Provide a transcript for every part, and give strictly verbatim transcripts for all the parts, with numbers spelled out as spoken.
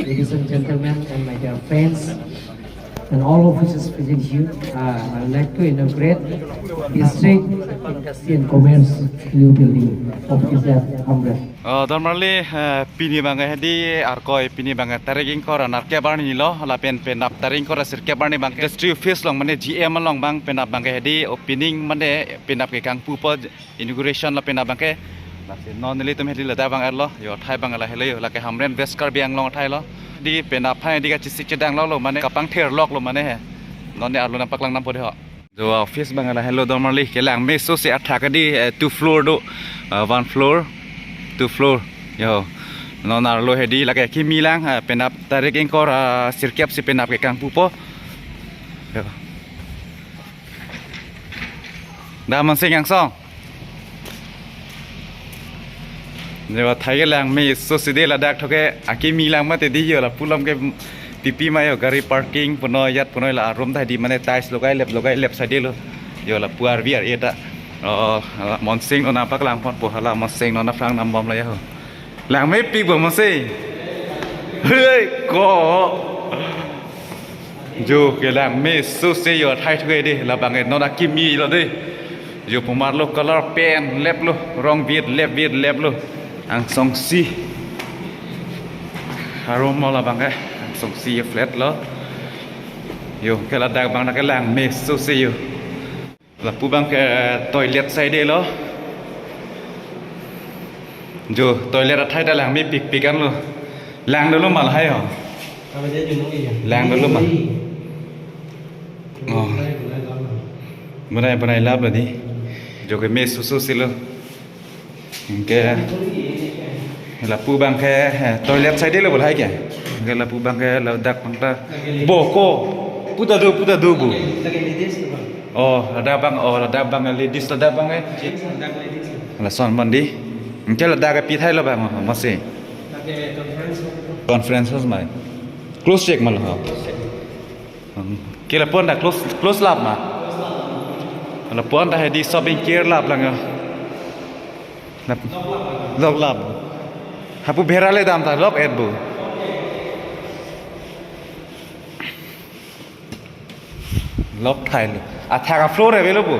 Ladies and gentlemen, and my dear friends, and all officers present here, uh, I would like to inaugurate District Industry and Commerce new building of Kislap Hamren. Oh, don marli, eh, pini abang hedi arkoi, pini abang tarik ingkoi ra nerkep arni lo, lapen penap tarik ingkoi ra sirkep arni abang industry office along mane G M along abang penap abang hedi opening mane penap ke kangpupo inauguration lo penap abang ke. Lasi non nelitum hedi ladak abang arlo, yo athai abang lahelo yo, lake Hamren West Karbi Anglong athai lo. Di penap aphan di kachesik chedang lo lo mane kapangthir lok lo mane he. Non ne arlo nangpaklang dampo de ho. Jo office abang lahelo don marli, kelang meso si athak di, eh, two floor do, eh, one floor, two floor. Yo. Non arlo hedi lake kimi lang, eh, penap tarik ingkoi ra sirkep si penap ke kangpupo. Yo. Da Mansing angsong. Yo athai kelang meso si de ladak thok ke akimi lang mati di yo lapu alam ke pipi ma yo gari parking punoi yat punoi la arum ta di mane tiles logai lep logai lep sadi lo. Yo lapu arvi ar eta. Oh, hala Mansing non nangpaklang ponpo hala Mansing non aphrang nambom la yo. Lang mepik bo Mansing. Hei ko. Jo kelang meso si yo athai thok ke de labang non akimi lo de. Jo pumar lo color paint lep lo rong bit lep bit lep lo. Angsong si. Harum lo labang ke. Angsong si flat lo. Yo ke ladak abang kelang meso si yo. Lapu abang ke toilet side lo. Jo toilet athai ta lang mepik pik an lo. Lang dolo ma lahai ho. Kami dia junung iya. Lang dolo ma. Oh. Bunai, bunai lap lo di. Jo ke meso si lo. Anke lapu abang ke, eh, toilet side lo lahai ke. Anke lapu abang ke ladak abang ta. Bo ko. Puta do, puta do bu. Lagi ladies tu bang. Oh, ladak abang, oh, ladak abang ladies, ladak abang eh. Jeans ladak ladies. Lason mandi. Anke ladak ke pi athai lo abang, oh, masi. Lagi conference hall. Conference hall ma. Close check ma lo ho. Hmm. Ke lapu-an ta close, close lap ma. Lapu-an ta hedi shopping care lap lang yo. Lap, lok lap. Hapu bhera le dam ta lok et bu. Lok thai lo. Athak a floor avelo bu.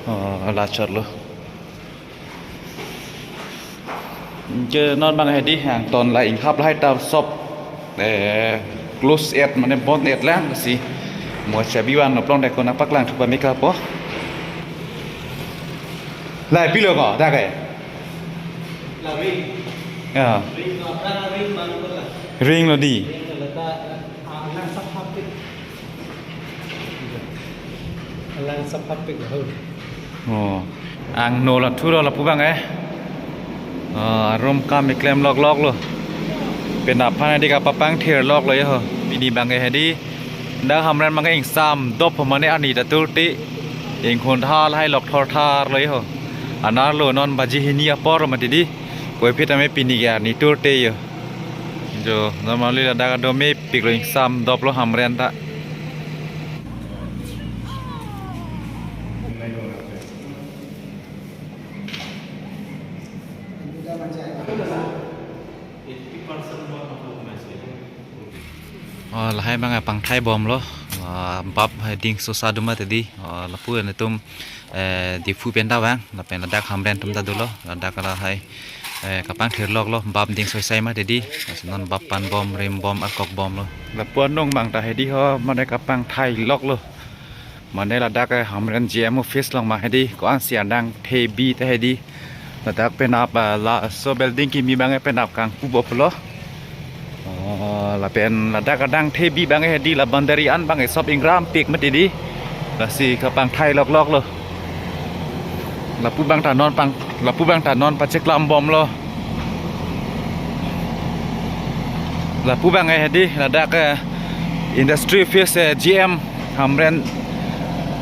Oh, la chot lo. Ke non abang hedi hang ton la inghap lahai ta shop, eh, close et mane bon et lang si. Mo chabi van noplong de ko nangpaklang thupa meka po. Lahai pilo ko dak ke. La ring. Ya. Ring no, ta ring man ko la. Ring lo di. Ring lo ta, ah, lang sap hapik. Lang sap hapik ho. Oh. Angno la thuro lapu abang eh. Ah, room kam keklem lok lok lo. Penap aphan di kapapangthir lok lo yo ho. Pini abang eh di. Dak Hamren abang ingsam dop mane arni ta turte. Ingkhuntha lahai lok thorthar lo yo ho. Anerlo non baji hini apor mati di. Koi phit ame pini ke arni turte yo. Jo, normally ladak do mepik lo ingsam dop lo Hamren ta. Oh, lahai abang pangthai bom lo. Ah, bap hai dingso sa do mati di. Ah, lapu nelitum, eh, Diphu pen ta vang, lapen ladak Hamren atum ta dolo, ladak lahai, eh, kapangthir lok lo, bap dingso sai mati di, non bap pan bom, rim bom, arkok bom lo. Lapu anung abang ta hedi ho, mane kapangthai lok lo. Mane ladak, eh, Hamren G M office along ma hedi, ko-an si adang thebi ta hedi. Ladak penap, eh, laso building kimi abang penap kangpu bop lo. Oh, lapen ladak adang thebi abang hedi la boundary an abang shop ingrampik mati di. Lasi kapangthai lok lok lo. Lapu abang ta non pang, lapu abang ta non pacheklam bom lo. Lapu abang hedi ladak, eh, industry office, eh, G M Hamren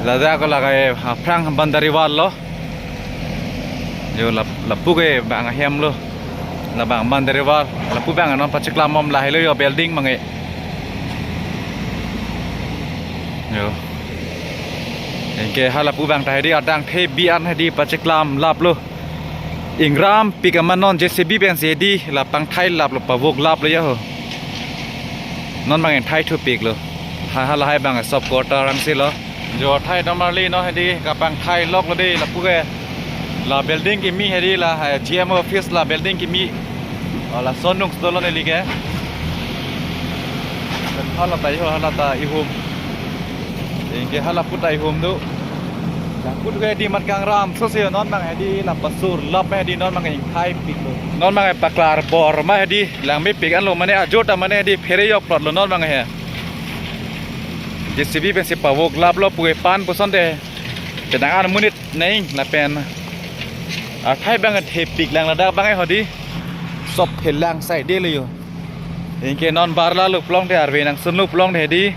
ladak lagai aphrang boundary wall lo. Yo lap-, lapu ke abang ahem lo. Labang boundary wall. Lapu abang non pacheklam bom lahelo yo building abang eh. Yo. Anke ha lapu abang ta hedi adang thebi an hedi pacheklam lap lo. Ingrampik amat non J C B pen si hedi la pangthai lap lo pavok lap lo yo ho. Non abang ingthai thupiklo. Ha, halahai abang sub quarter angse lo. Jo thai non marli non hedi kapangthai loklo dei lapu ke. La building kimi hedi la, eh, G M office la building kimi. Oh, lason nung sdolo neli ke. Hala ta iho, hala ta ihum. Ingke hala puta ihum do. Lapu ke hedi mat kangram so si non abang hedi la pasur lap hedi non abang ingthai piklo. Non abang paklar bor ma hedi langmepik anlo mane ajut ta mane hedi phere yok plot lo non abang he. J C B pensi pavok laplo pu ke pan puson te. Penang an monit neng lapen athai abang thepik lang ladak abang hedi. Sop phelang sai delo yo. Ingke non bar lalo pulote arve nangsunlo pulote hedi.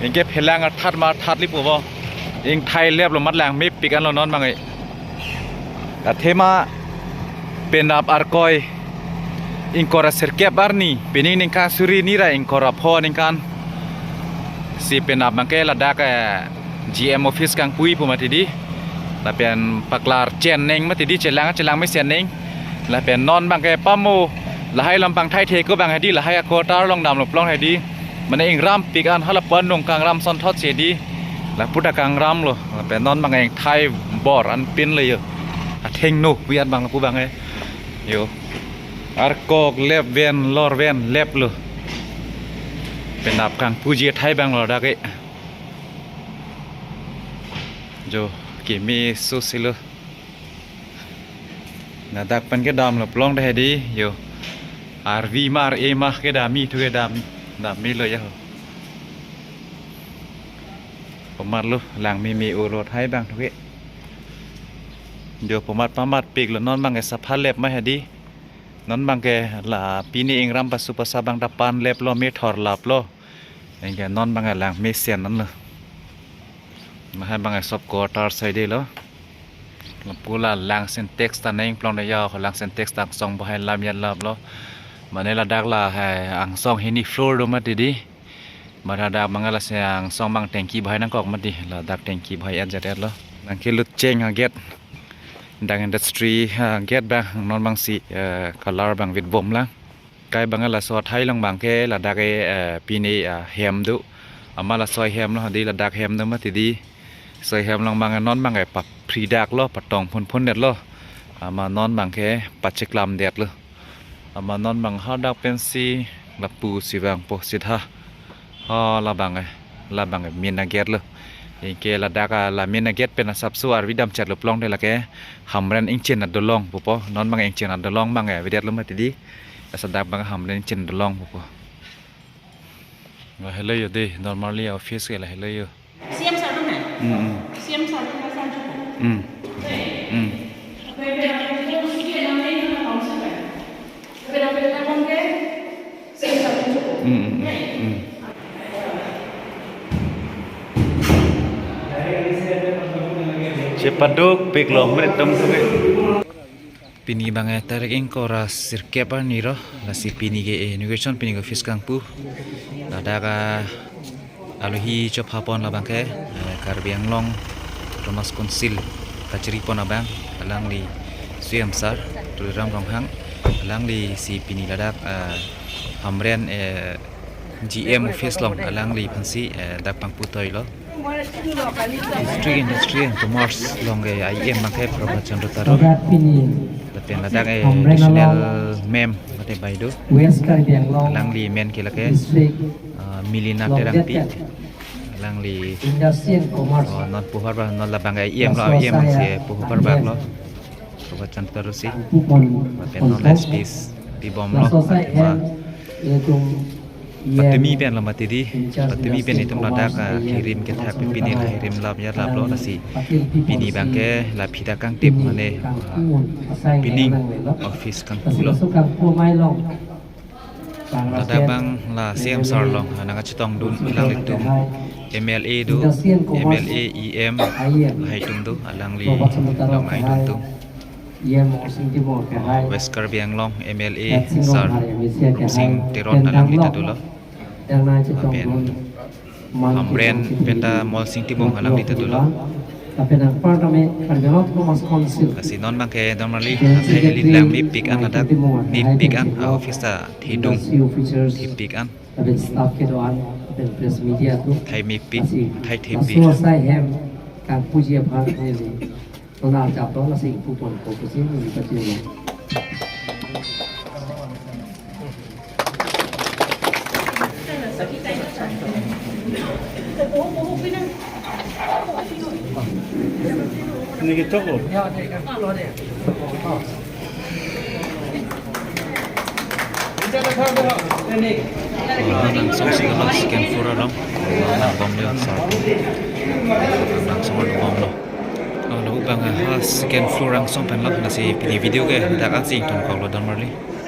Ingke phelang athat ma athat li puvo. Ingthai leplo mat langmepik anlo non abang. Athema penap Arkoi ingkoi ra sirkep arni, pini ningkan suri ni ra ingkoi ra pho ningkan si penap abang ke ladak, eh, G M office kangpui pu mati di. Lapen paklar chen neng mati di, chelang chelang mesen neng. Lapen non abang ke pamo lahai along pangthai theko abang hedi lahai a quarter along damlo pulote hedi. Mane ingram pik an hala pu an nung kangram sonthot si hedi. Lapu ta kangramlo. Lapen non abang ingthai bor an pinlo yo. Athengno pu an abang lapu abang he. Yo. Arkok lep ven lor ven leplo. Penap kangpuji athai abang lo dak ke. Jo, kimi so si lo. Ladak pen kedamlo pulote hedi yo. Arvi mar e mah kedam-i thu kedam, dam-ilo ya. Pu matlo langme me ulo athai abang thu ke. Jo pu mat pamat piklo non abang ke sapha lep ma hedi. Non abang ke la pini ingram pasu pasa abang ta pan leplo me thor laplo. Ingke non abang langmesen anlo. Lahai abang sub quarter sai delo. Lapu la lang Sintex ta neng pulote ya, ko lang Sintex ta angsong bohai lam ya laplo. Mane ladak lahai angsong hini floor do mati di. Mane ladak abang lasi angsong abang tanki bohai nangkok mati, ladak tanki bohai ajat lo. Nangkelut cheng a gate. Dang industry a gate abang non abang si, eh, color abang vit bom lang. Kai abang laso athai along abang ke ladak ke, eh, pine, eh, hem do. Amat laso hem lo hedi ladak hem do mati di. Laso hem along abang non abang ke paphri daklo, patong phunphun detlo. Amat non abang ke pacheklam detlo. Amat non abang hadak pensi lapu si vangpo sitha. Ha labang eh, labang eh main a gate lo. Ingke ladak a la main a gate pen asapso arvi damchetlo pulote lake Hamren Ingchen adolong pupo. Non abang Ingchen adolong abang eh avedetlo mati di. Laso dak abang Hamren Ingchen adolong pupo. Lahelo yo dei, normally office ke lahelo yo. C M sir dun hai? Hmm, hmm. C M sir dun hai sir dun hai? Hmm. Hmm. Hmm, hmm, hmm, hmm. Chepaduk piklo mrit tum sugi. Pini abang eh tarik ingkoi ra sirkep arni ro, lasi pini ke inauguration, pini ke office kangpu. Ladak a alohi chophapon labang ke, eh, Karbi Anglong Autonomous Council kachiripon abang, alangli C M sir Tuliram Ronghang, alangli si pini ladak, eh, Hamren, eh, G M office along alangli aphansi, eh, dak pangputoilo. District Industry and Commerce along ke I E M abang ke Prabhat Chandra Taro. Lapen ladak, eh, additional mem mate bai do. West Karbi Anglong. Alangli men ke lake, ah, Milina Terangpi. Alangli, Industry and Commerce, oh, non puhar ba, non labang ke I E M lo, I E M si puhar ba lo. Prabhat Chandra Taro si. Lapen non la space pibomlo. Laso sai athema hem, itum patumi pen lo mati di. Patumi pen itum ladak, ah, hirim kethak pipini la hirim lap ya laplo, lasi pini abang ke la phita kangtip mane, ah, pining office kangpulo. Laso kangpu mai long. Ladak abang la C M sir along nangkachetongdun, alanglitum M L A do, M L A, E M, lahai atum do, alangli along aidun atum. West Karbi Anglong M L A sir Rupsing Teron alangli ta dolo. Lapen Hamren penta Molsing Timung alangli ta dolo. Lapen anparta me Karbi Anglong Autonomous Council. Lasi non abangke Don Marli, General athai Secretary, Elin lang mepik an ladak, Nai Titi Mohan, mepik an, Nai Titi a office ta thedung, Industry Officers, thepik an. Lapen staff kedo-an, lapen press media atum. Athai mepik, lasi, athai thepik. Laso asai hem kangpuji aphan neli tonal chaplo lasi ingpu ponpo pusi neli pachini. Niki choklo. Angsong si abang second floor along. Abang bomlo, sir. Angsong bomlo. Alo abang, ah, second floor angsong pen lo. Lasi pini video ke dak angsong ingtonkoklo Don Marli.